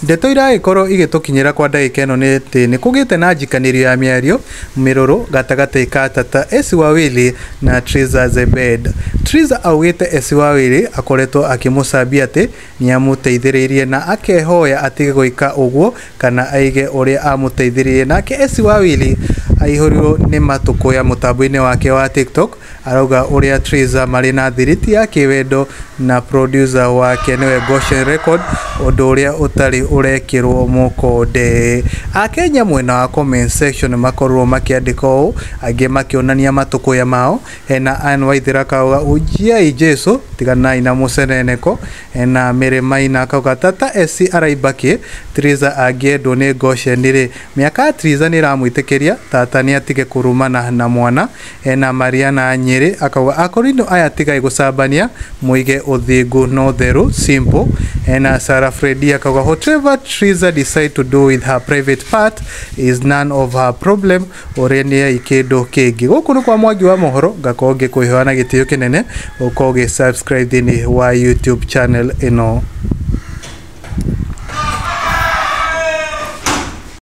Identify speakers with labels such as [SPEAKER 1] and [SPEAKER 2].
[SPEAKER 1] Ndeto iragĩkorwo igĩtũkinyĩra kwa ndagĩka ĩno nĩ atĩ nĩ kũgĩte na njikanĩrio ya mĩario mĩrũrũ gatagatĩ ka tata Essy Wawili na Triza Zebed. Triza augĩte Essy Wawili akoretwo akĩmũcambia atĩ nĩamũteithĩrĩirie na akehoya atige gwĩka ũguo kana aige ũrĩa amũteithĩrĩirie. Nake Essy Wawili aihũrirwo nĩ matũkũya mũtambo-inĩ wake wa TikTok, arauga ũrĩa Triza marĩ na thiriti ya kĩwendo na producer wake nĩwe Goshen Record, ũndũ ũrĩa ũtarĩ ũrekĩrwo mũkonde. Akenya mwena wa comment section makorirwo makĩandĩka ũũ, angĩ makĩonania matũkũya mao. Hena Ann Waithera akauga ujiai Jesu tiganai na mũceneneko. Hena Mary Maina akauga tata Essy araimba kĩ, Triza angĩendwo nĩ Goshen rĩ, mĩaka ya Triza nĩ ĩramwĩtĩkĩria tata nĩ atige kũrumana na mwana. Hena Mariana Nyĩrĩ akauga akorino aya tigai gũcambania, mũige ũthingu na ũtheru simple. Hena Sarah Fredi akauga whatever Triza decide to do with her private part is none of her problem, ũrĩa nĩ kĩndũ kĩngĩ. Gũkũ nĩ kwa Mwangi wa mohoro, ngakorwo ngĩkwĩhoya na gĩtĩo kĩnene ũkorwo ũgĩ subscribe thĩinĩ wa YouTube channel ĩno.